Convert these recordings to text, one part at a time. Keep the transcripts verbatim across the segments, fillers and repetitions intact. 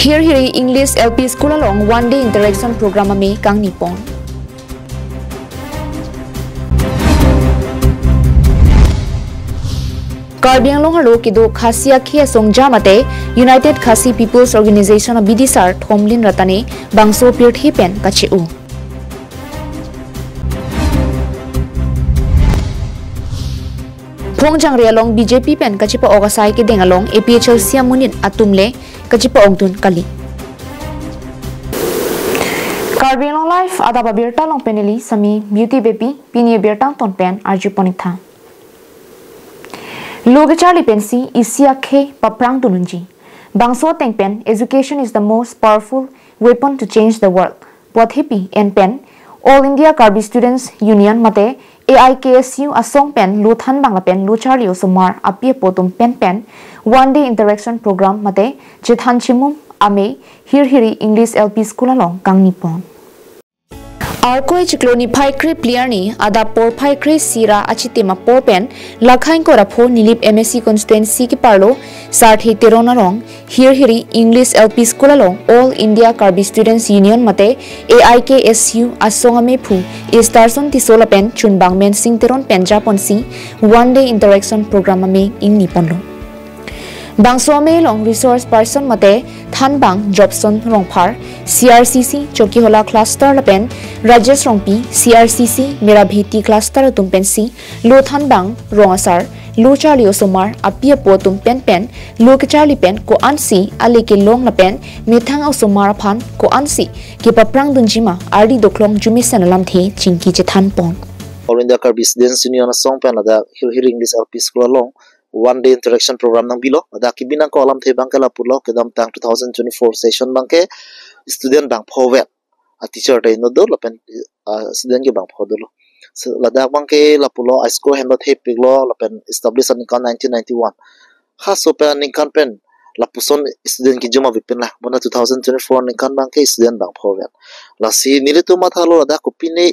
Hirhiri English L P School along one day interaction program amei kangnipon. Karbi Anglong arlo kedo Khasi akhei asongja mate United Khasi People's Organization abidisar Thomlin Ratane bangso pirthe pen kache-o. Phongjangre along B J P pen kachepa-ok asai kedeng along A P H L C amonit atum le kachepa-okdun kali. Karbi Anglong Live adap abirta along pen neli Sami Beauty Beypi, pini abirta angton pen arjupon-ik tha. Lo kecharli pensi isi akhei paprangdun unji. Bangso ateng pen education is the most powerful weapon to change the world. Puthepi en pen All India Karbi Students Union mate A I K S U asong pen lo thanbang lapen lo charli osomar api apo atum pen pen one day interaction program mate chethan chimum amei Hirhiri English L P School along kangnipon. Arkoi chiklo niphai krephli arni adap porphai kre-isi ra achitim apor pen lakhain kora pho Nilip M A C constituency keparlo Sarthe Teron arong Hirhiri English L P School along All India Karbi Students Union mate A I K S U asong amephu Easterson Tisso lapen chunbang Mensing Teron pen japonsi one day interaction program amei ingniponlo. Bangso amei along resource person mate thanbang Jobson Rongphar, C R C C Chokihola cluster lapen Rajesh Rongpi, C R C C Merabheti cluster atum pensi lo thanbang rong asar, lo charli osomar api apo atum pen pen lo kecharli pen ko-ansi ale kelong lapen methang osomar aphan ko-ansi kepaprangdunji ma ardi doklong jumesen alamthe chingki chethanpon. All India Karbi Students Union asong pen ladak Hirhiri English L P School along one day interaction program nangbilo. Ladak kebi nangkok alamthe abangke lapulo, kedamtang two thousand twenty-four session abangke student bangpho vet, a teacher ta inut do lapen, ah, student ke bangpho dolo. So, ladak abangke lapulo, a school henlo thepiklo lapen establish aningkan nineteen ninety-one. Halaso pen aningkan pen lapuson student kejum ave pen la, bonta two thousand twenty-four aningkan abangke student bangpho vet. Lasi nelitum mathalo ladak kopine,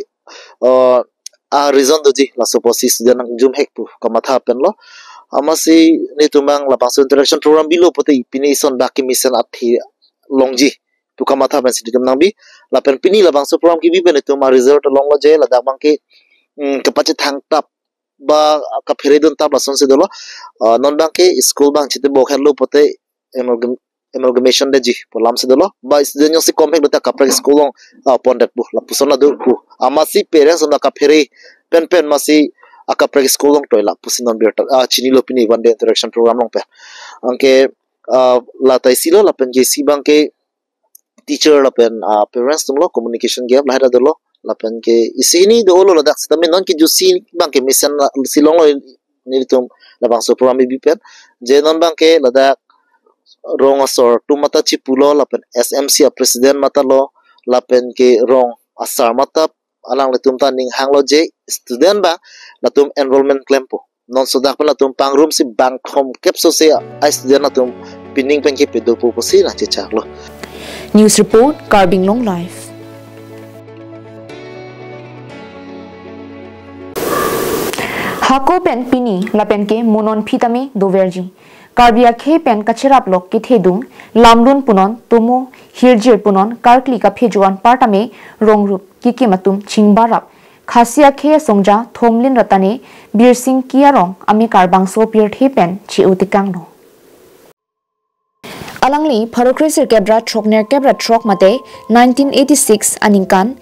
uh, a reason doji laso apotsi student nangjumhek pu kamatha penlo. Amatsi nelitum abang labangso interaction program bilo pote pine ison dak kemesen athe longji pu kamatha pensi nelitum nangbi. Lapen pini labangso program kebi pen nelitum a result longlo je ladak abangke, mm, kepachethang tap ba kaphere dun tap lasonsi dolo. Ah, non abangke school abang chitebok henlo pote amalgam-, amalgamation detji pu alamsi dolo. Ba student jongsi komhek do ta kaprek school along, ah, pondetpo, lapuson la do pu. Amatsi parents na kaphere pen pen amatsi akaprek school along toi la pusi non birta, ah, chinilo pini one day interaction program along pen. Anke, ah, la ta isilo lapen ke isi abangke teacher lapen, ah, parents atumlo communication gap lahai ta dolo lapen ke isi hini dolo ladak sitame non ke jusi abangke mesen la si longlo nelitum labangso program kebi pen. Je non abangke ladak rong asor atum mata chipulo lapen S M C a president mata lo lapen ke rong asar mata alanglitum ta ning hanglo je student abang latum enrollment klempo. Non sodak pen latum pangrumsi bang khomkep sose a student atum pining pen kepedopo pusi nangchechaklo. News report, Karbi Anglong Live. Hako pen pini lapen ke mo non aphi tame doverji. Karbi akhei pen kacherap lok kethedung, lamlun punon, tomo hirjir punon, karkli kaphejo anparta me rongrup kikim atum chingbarap Khasi akhei asongja Thomlin Ratane Birsingki arong amekar bangso pirthe pen che-o tekanglo. Alangli pharo kre sirkep ra throk nerkep ra throk mate nineteen eighty-six aningkan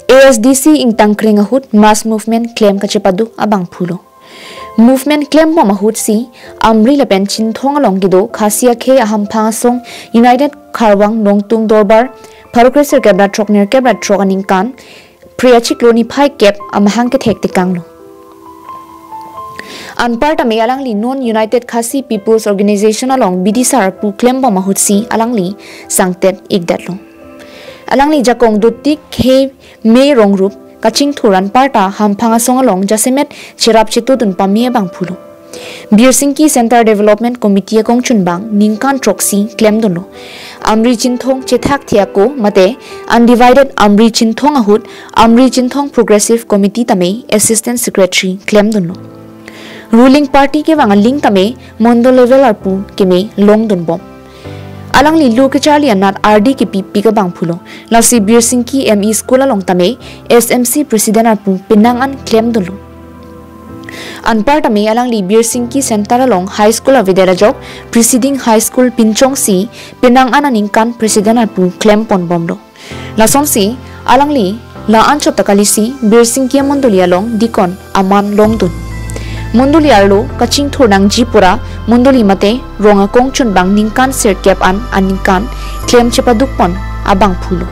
A S D C ingtangkreng ahut mass movement klem kachepado abangphulo. Movement klembom ahutsi Amri lapen Chinthong along kedo Khasi akhei ahamphang asong United Kharwang Nongtum Dorbar pharo kre sirkep ra throk nerkep ra throk aningkan Phre achiklo niphai kep amahang kethek tekanglo. Anparta me alangli non United Khasi People's Organization along bidisar pu klembom ahutsi alangli sangtet-ikdetlo. Alangli jakong dotik khei me rongrup kachingthur anparta hamphang asong along jasemet cherap chetodun pame abangphulo. Birsingki Centre Development Committee akongchunbang ningkan throksi klemdunlo. Amri Chinthong chethak thiako mate Undivided Amri Chinthong ahut Amri Chinthong Progressive Committee tame Assistant Secretary klemdunlo. Ruling party kevang aling tame Mondol level arpu keme longdunbom. Alangli lo kecharli anat ardi kepipik abangphulo. Lasi Birsingki M E School along tame S M C President arpu penang an klemdunlo. Anparta me alangli Birsingki Center along High School avedet ajok, preceding High School pinchongsi penang an aningkan President arpu klemponbomlo. Lasonsi alangli la-an chot ta kalisi Birsingki amondoli along Deacon aman longdun. Mondoli arlo kachingthur nangji pura mondoli mate rong akongchunbang ningkan sirkep an aningkan klem chepadukpon abangphulo.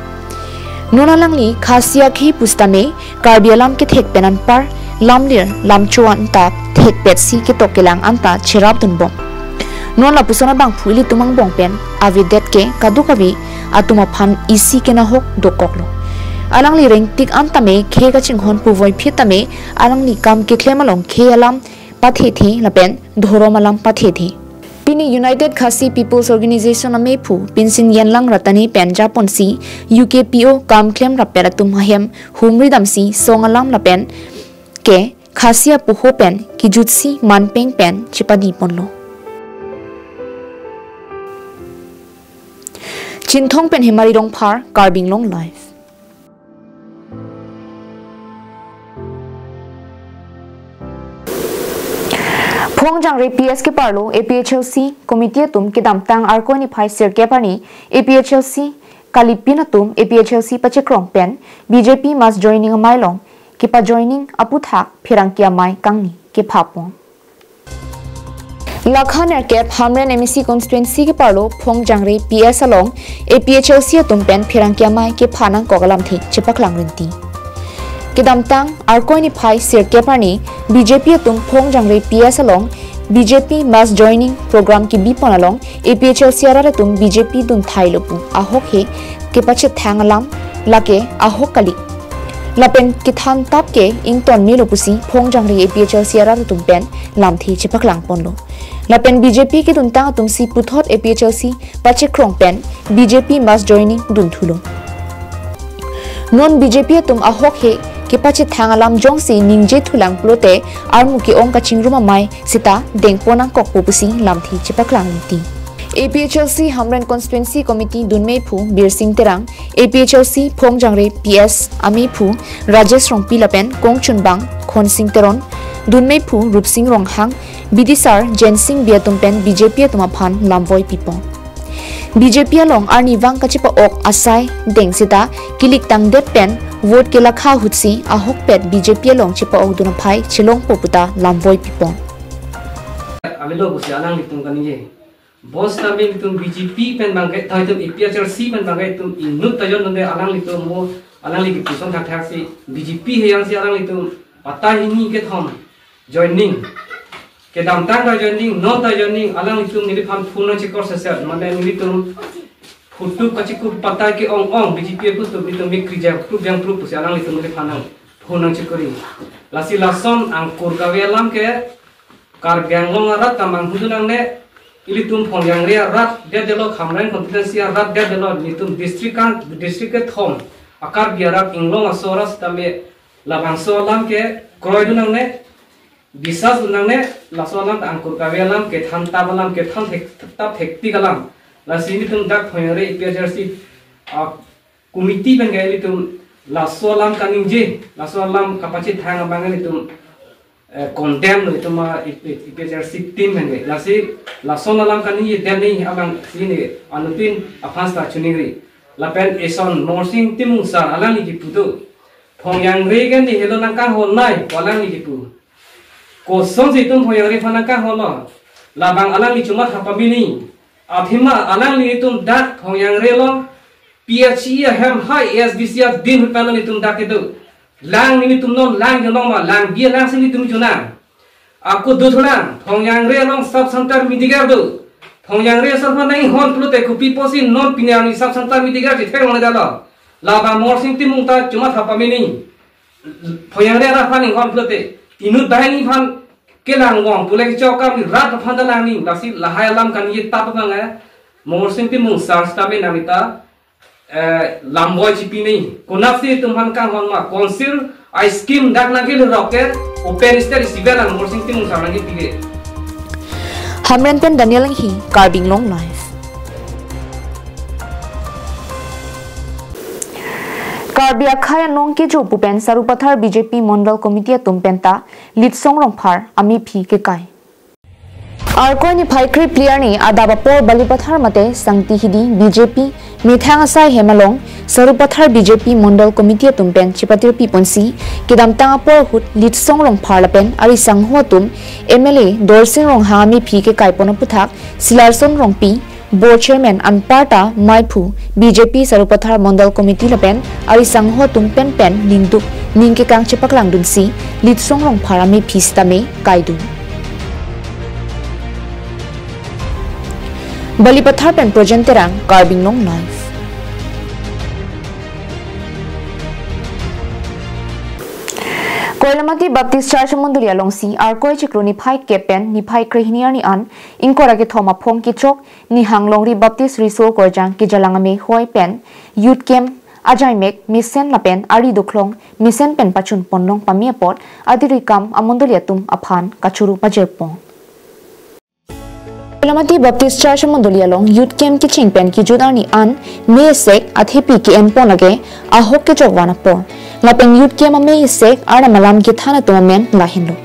Non alangli Khasi akhei pusitame Karbi alam kethek pen anpar lamlir lamcho anta thekpetsi ketok kelang anta cherapdunbom. Non lapuson abangphu ilitum angbong pen avedet ke kadokave atum aphan isi kenahok dokoklo. Alangli rengtik an tame khei kachinghon puvoiphit tame alangli kam keklem along khei alam pathethe lapen dhorom alam pathethe. Pini United Khasi People's Organization amephu Pinsin Yenlang Ratani pen japonsi U K P O kam klem rappet atum ahem humri damsi song alam lapen ke Khasi apoho pen kijutsi manpeng pen chepadiponlo. Chinthong pen Hemari Rongphar, Karbi Anglong Live. Phongjangre P S keparlo A P H L C committee atum kedamtang Arkoi niphai sirkep arni A P H L C kalipin atum A P H L C pachekrong pen B J P mass joining amei along kepajoining aputhak pherangke amei kangni kephapon. Lakha nerkep Hamren M A C constituency keparlo Phongjangre P S along A P H L C atum pen pherangke amei kepha nangkok alamthe chepaklang rinti. Kedamtang Arkoi niphai sirkep arni B J P atum Phongjangre P S along B J P mass joining program kebipon along A P H L C arat atum B J P dunthailo pu ahok he kepachethang alam lake ahok kali. Lapen kethan tap ke ington melo pusi Phongjangre A P H L C arat atum pen lamthe chepaklangponlo. Lapen B J P keduntang atumsi puthot A P H L C pachekrong pen B J P mass joining dunthulo. Non B J P atum ahok he kepachethang alam jongsi ningje thulang pulote armu ke-ong kachingrum amei seta dengpon nangkokpo pusi lamthe chepaklang rinti. A P H L C Hamren Constituency Committee dunmeiphu Birsing Terang, A P H L C Phongjangre P S ameiphu Rajesh Rongpi lapen kongchunbang Khonsing Teron, dunmeiphu Rupsing Ronghang, bidisar Jensing Bey atum pen B J P atum aphan lamvoi pipon. B J P along arnivang kachepa-ok asai deng seta kiliktangdet pen vote ke lakha ahutsi ahokpet B J P along chepa-okdun aphai chelongpo puta lamvoi pipon. Avelo pusi alanglitum kaningje. Bonsitame ilitum B J P pen bangke, tangtum A P H L C pen bangke itum inut ta jondunde, alanglitum mo alangli kipuson thakthak si B J P heyang si alanglitum patta hini kethom joining. Kedamtang ta joining, non ta joining, alanglitum neliphan phone nangchekor seset, mane nelitum photo kachekup patta ke-ong-ong, B J P photo nelitum me kri jangprup jangprup pusi alanglitum neliphan nang phone nangchekori. Lasi lason angkur kave alam ke Karbi Anglong arat ta manghudun nangne, ilitum Phongjangre arat detdetlo, Hamren constituency arat detdetlo, nelitum district kan, district kethom a-Karbi arat inglong aso arat sitame labangso alam ke kroidun nangne, bisas dun nangne, laso alam ta angkur kave alam, kethan tap alam, kethan thek, tap thektik alam. Lasi nelitum dak Phongjangre A P H L C, ah, committee pen ke ilitum laso alam kaningje, laso alam kapachethang abang ilitum, eh, condemn lo itum a, A P H L C team pen ke. Lasi laso alam kaningje dem ni abang si ne anuttin aphan seta choningri. Lapen eson Morsing Timung sir alangli kipu do. Phongjangre ke ne helo nangkanghon nai pu alangli kipu. Kosonsi itum Phongjangre aphan nangkanghonlo? Labang alangli chomatha pamini. Athema alanglitum dak Phongjangre along P H E ahem hai A S D C adin ahut pen nanglitum dak kedo. Lang nelitum non lang jonong ma, lang bi lang si nelitum jonang. Ako dothulang, Phongjangre along sub center medical do. Phongjangre asar aphan nanghon pulote kopi pusi non pini arni sub center medical chethek longle detlo. Labang Morsing Timung ta chomatha pamini. Phongjangre arat aphan nanghon pulote inut banghini aphan kelang wong pule kechok kam ni rat aphan ta lang ni, lasi lahai alam kaningje tap abang eh, Morsing Timung sir sitame nanglita, eh, lamvoi chipi ni. Konatsi itum aphan kanghon ma, council a-scheme dak nangkelerok ke open stage isibe lang Morsing Timung sir nangkepi ke. Hamren pen Daniel Enghi, Karbi Anglong Live. Karbi akhei anong kejo pu pen Sarupathar B J P Mondal Committee atum penta Litsong Rongphar amephi kekai. Arkoi niphai krephli arni adap apor Balipathar mate Sangti Hidi B J P methang asai hem along Sarupathar B J P Mondal Committee atum pen chipatirpi ponsi kedamtang apor ahut Litsong Rongphar lapen ari sangho atum M L A Dorsing Ronghang amephi kekai pon aputhak Silarson Rongpi, Board Chairman anparta maiphu B J P Sarupathar Mondal Committee lapen ari sangho atum pen pen ningduk ning kekang chepaklangdunsi Litsong Rongphar amephi sitame kaidun. Balipathar pen Projen Terang, Karbi Anglong Live. Koilamati Baptist Church Mondoli alongsi Arkoi chiklo niphai kep pen niphai krehini arni an ingkoi ra kethom aphong kechok Nihang Longri Baptist Riso Korjang kejalang amei hoi pen Youth Camp ajaimek mesen lapen ari doklong mesen pen pachun ponlong pame apot adiri kam amondoli atum aphan kachuru pajirpon. Koilamati Baptist Church Mondoli along Youth Camp kecheng pen kejut arni an mei esek athepi ke-en pon lake ahok kejok van apor. Lapen Youth Camp amei esek Arnam alam kethan atum amen lahenlo.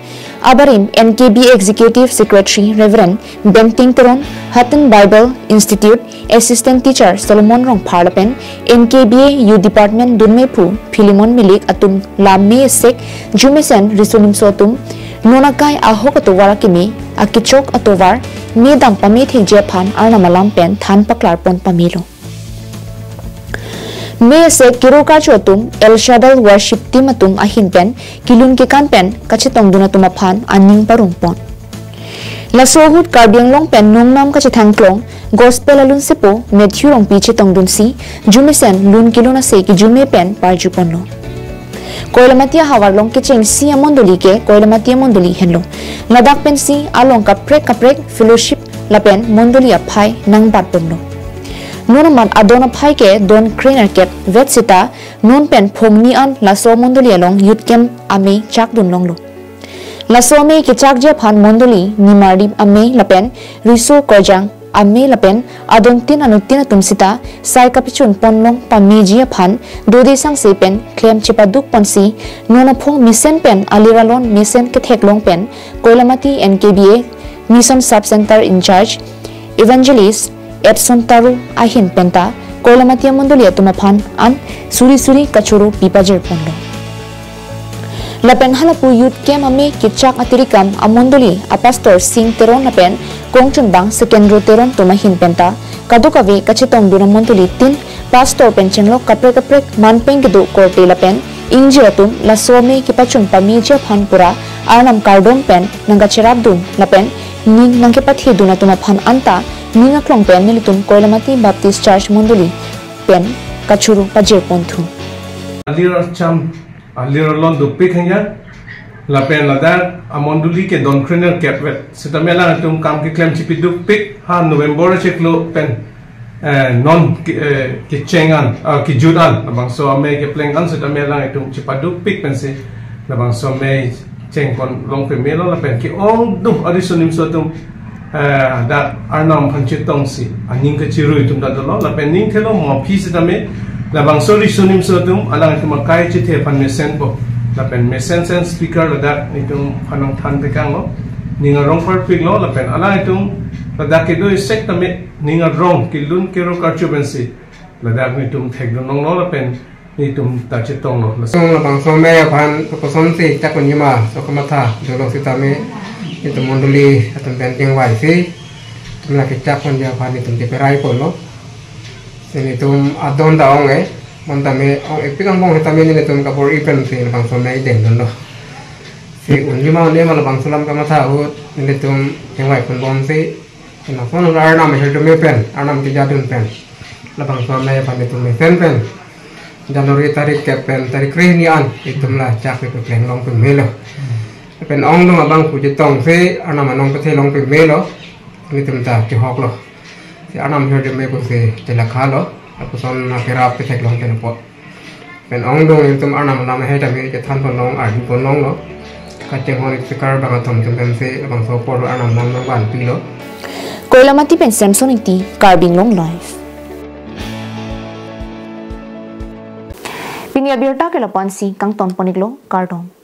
Abarim N K B Executive Secretary Reverend Bengting Teron, Hatan Bible Institute Assistant Teacher Solomon Rongphar lapen N K B A Youth Department dunmephu Philemon Milik atum la mei esek jumesen riso nimso atum non akai ahok atovar akimi akechok atovar mei dam pame thekji aphan Arnam alam pen than paklar pon pamelo. Mei esek kero karcho atum El Shaddai Worship Team atum ahin pen kelun kekan pen kachetongdun atum aphan aning parong pon. Laso ahut Karbi Anglong pen nongnam kachethang klong Gospel alunsepo Matthew Rongpi chetongdunsi jumesen lun kelun ase kejume pen parju ponlo. Koilamati ahavar along kechengsi amondoli ke Koilamati amondoli henlo. Ladak pensi along kaprek kaprek fellowship lapen mondoli aphai nangbat ponlo. Non amat adon aphai ke don krenerkep vet sita non pen phongni an laso mondoli along Youth Camp amei chakdun longlo. Laso amei kechakji aphan mondoli nimardi amei lapen riso korjang amei lapen adon tin anut tin atum sita sai kapachun ponlong pameji aphan dode sangse pen klem chepaduk ponsi non aphong mesen pen alir alon mesen ketheklong pen Koilamati N K B A Mission Sub Center in charge Evangelist Edson Taro ahin penta Koilamati amondoli atum aphan an suri suri kachuru pipajir ponlo. Lapen halapu Youth Camp amei kechak atirikam amondoli apastor Sing Teron lapen kongchunbang Sekendro Teron atum ahin penta kadokave kachetongdun amondoli tin pastor pen chenglok kaprek kaprek manpeng kedo korte lapen ingjir atum laso amei kepachun pameji aphan pura Arnam kardom pen nangkacherapdun lapen ning nangkepathedun atum aphan anta ning aklong pen nelitum Koilamati Baptist Church mondoli pen kachuru pajir ponthu. Alir acham, alir alon dopik hanya, lapen ladak amondoli ke don krenerkep vet. Sitame alangtum kam keklem chipiduk pik ha November chiklo pen, eh, non ke, eh, kecheng an, ah, kejut an, labangso amei kepleng an, sitame alangtum chipaduk pik pensi labangso amei cheng ponlong pamelo lapen ke-ongdung ariso nimso atum, eh, dak Arnam aphan chetongsi aning kachirui atum ta dolo lapen ning thelo mo aphi sitame labangso riso nimso atum alangtum akai chethe aphan mesenpo lapen mesen sen speaker ladak itum aphan nangthan tekanglo, ning arong parpiklo lapen alangtum ladak kedo esek tame ning arong kelun kero karcho pensi ladak itum thekdun longlo lapen itum ta chetonglo. Laso labangso amei aphan koson si chak ponji ma laso kamatha dolo sitame itum mondoli atum pen chingvaisi itum la kechak ponji aphan itum cheperai ponlo. Si nelitum adon ta ong-e, bonta me ong-e pik angbong sitame nelitum kabor-i pensi labangso amei dengdunlo. Si unji ma un-e ma labangso alam kamatha ahut nelitum chingvai ponbomsi Lason Arnam ahirjume pen, Arnam kejadun pen labangso amei aphan itum mesen pen January tarik kep pen tarik krehini an itum la chak itum pleng long pamelo. Pen ongdung abang pu chetongsi Arnam anong pathe long pamelo. Itum ta chihoklo. Si Arnam ahirjume pusi chelakhalo. Lapuson akerap ketheklong pen apot. Pen ongdung itum Arnam alam ahei tame chethan ponlong arju ponlonglo. Kachinghon speaker bang atum atum pensi labangso apor Arnam alam nangvanpilo. Koilamati pen Samson Ingti, Karbi Anglong Live. Pini abirta ke lapu-ansi kangton pon-iklo, kardom.